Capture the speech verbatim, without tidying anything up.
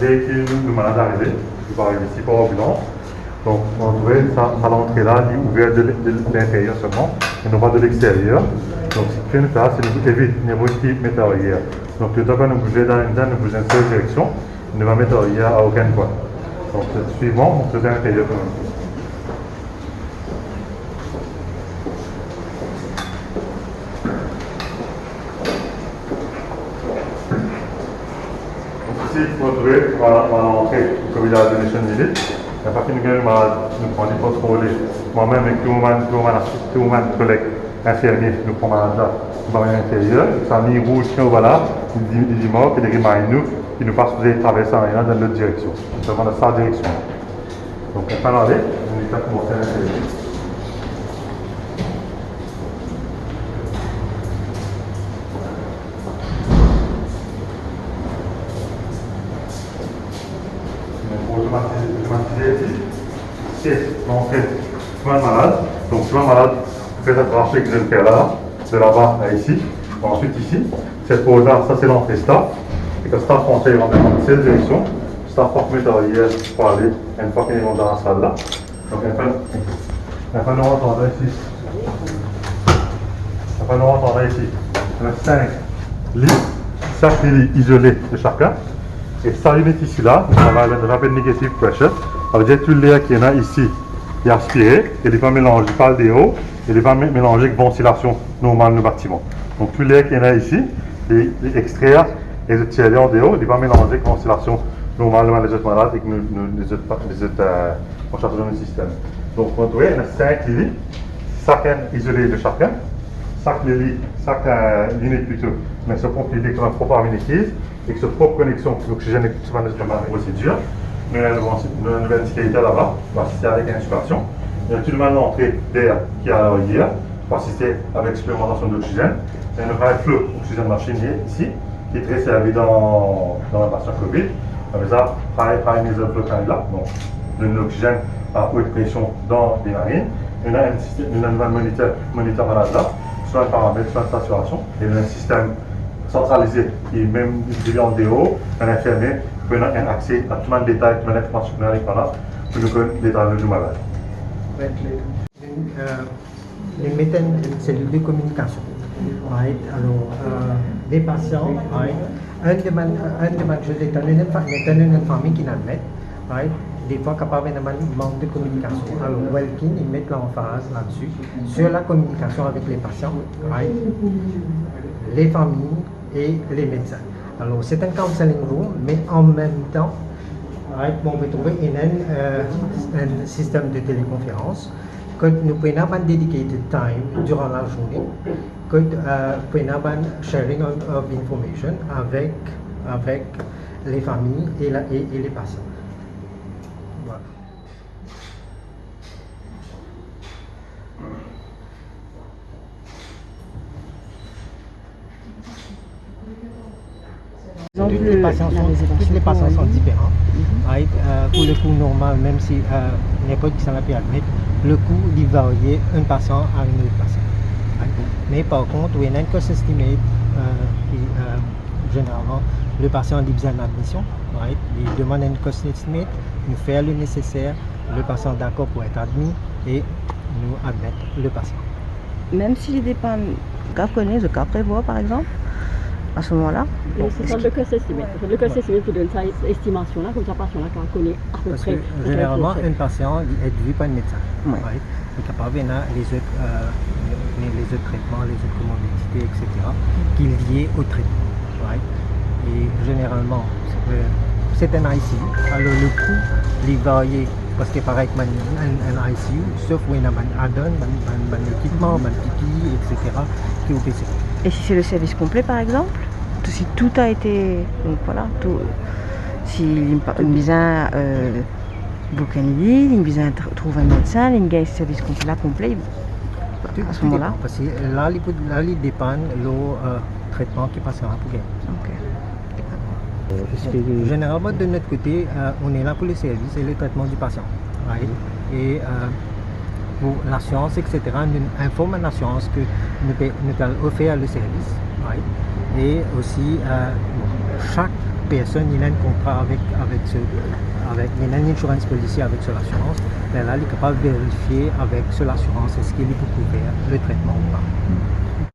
Deki nou, nou malad arive, nou arive isi par anbilans. Donk, nou trouve sa, sa lantre la, li ouver de, de linteryer selman, e non pa de lexteryer. Donk, seki nou fer, se nou evit ninport ki met ariyer. Donk, letan kan nou bouze dan enn, nou bouze enn sel direksion, nou pa met ariyer a okenn pwin. Donk, swivan, nou fer linteryer kanmem. Isi, nou trouve, nou al antre, kouma li al donn son limit. Enn fwa ki nou gagn malad, nou pran li kontrole. Mwa mem ek tou bann, tou bann, tou bann koleg infirmie, nou pran malad la, nou met linteryer. Sa liny rouz ki anba la, li, li, li mark, li rimay nou ki nou pa sipoze travers sa liny la dan lot direksion. Selman dan sa direksion. Donk, enn fwa nou ale, nou koumans linteryer. Donk, otomatize, otomatize isi, se lantre tou bann malad. Donk, tou bann malad, fer sa trase ki zot fer la, de laba a isi. Answit, isi, set port la, sa se lantre staff. E kan staff rantre, li rant dan enn sel direksion. Staff pa pou met ariyer pou ale, enn fwa ki li rant dan lasal la. Donk, enn fwa, enn fwa nou rant andan isi. Enn fwa nou rant andan isi. Ena sink li, sak li, li izole de sakenn. E sa linit isi la, nou apel, nou apel negative pressure. Savedir tou ler ki ena isi, li aspire, e li pa melanze, li pa al deor, e li pa me-, melanze ek vantilasion normal nou batiman. Donk, tou ler ki ena isi, li, li extrer, e zot tir li andeor, li pa melanze ek vantilasion normal nou bann lezot malad ek nou, nou, lezot pa-, lezot, eh, nou sars dan nou sistem. Donk, nou trouve, ena sink lili, sakenn izole de sakenn, sak lili, sak, eh, linit plito, ena so prop lili, ek so prop aminikiz, ek so prop koneksion loksizenn ek so bann lezot prosedir. Nou ena nou, nou ena nou ventilater laba, pou asiste avek inspirasion. Nou ena tou bann lantre der ki al ariyer, pou asiste avek siplementasion loksizenn. Nou ena nou high flow oxygen machine isi, ki tre servi dan, dan bann pasian covid. Apre sa, high, high nasal flow cannula, donk, donn loksizenn a haute pression dan le narine. Nou ena enn sistem, nou ena enn monitor, monitor malad la, swa enn paramet, swa enn satirasion, e nou ena enn sistem santralize, ki mem si li andeor, enn infirmie pou ena enn akse a tou bann detay, tou bann linformasion ki nou ena, pou nou konn detay nou malad. Ventilator. Euh, li met enn, enn selil de kominikasion. Right? Alor, euh, le pasian, right? Enn de bann, enn de bann soz, letan enn fa-, letan enn fami ki inn admet, right? Defwa kapav ena bann mank de kominikasion. Alor, Welkin, li met lanfaz ladsi, sur la communication avec les patients, right? Les familles et les médecins. Alor, se enn counseling room, me an mem tan, right, bon, nou pe trouve ena enn, euh, enn sistem de telekonferans, kot nou pou ena bann dedicated time diran lazourne, kot, euh, pou ena bann sharing of, of information avek, avek les familles et la, et, et les patients. Voilà. Donc, les patients sont, tous les patients sont différents. Right? Euh, pour le coût normal, même si, euh, n'importe qui s'en a pu admettre, le coût, il varie d'un patient à un autre patient. Right? Mais par contre, wi, ena enn cost estimate, euh, ki, euh, zeneralman, le patient, li bizin admision, right? Li demann enn cost estimate, nou fer le neseser, le patient dakor pou et admi e nou admet le patient. Mem si li depann, zot kapav kone, zot kapav prevwar, par exanp, a se moman la. E se sa le cost estimate. Le cost estimate pou donn sa estimasion la, koumsa patient la kapav kone apepre. Parski zeneralman, enn patient, li et vi par enn medsin. Wi. Right? Li kapav ena lezot, euh, le-, lezot tretman, lezot komorbidite, et cetera, ki lie o tretman, right? E zeneralman, se, euh, se enn I C U, alor le kou, li varie, parski parey kouma enn, enn I C U, sof ou ena bann add-on, bann, bann, bann lekipman, bann P P E, et cetera, ki ou pe servi. Et si c'est le service complet, par exemple, si tout a été, donc voilà, tout, si li pa, li bizin, euh, book enn lit, li bizin tr-, trouv enn medsin, li gagn servis konple, la konple, a se moman la. Tou depann, parski la, li pou, la, li depann lor, euh, tretman ki patient la pou gagn. Ok. Zeneralman, de notre côté, euh, on est là pour le service et le traitement du patient. Right? E, euh, pou lasirans, et cetera, nou inform lasirans ke nou pe, nou pe ofer le servis, right? E osi, euh, sak Personn, li ena enn kontra avek, avek so, avek, li ena enn insurance policy avek so lasirans, lerla li kapav verifie avek so lasirans eski li pou kouver le tretman ou pa.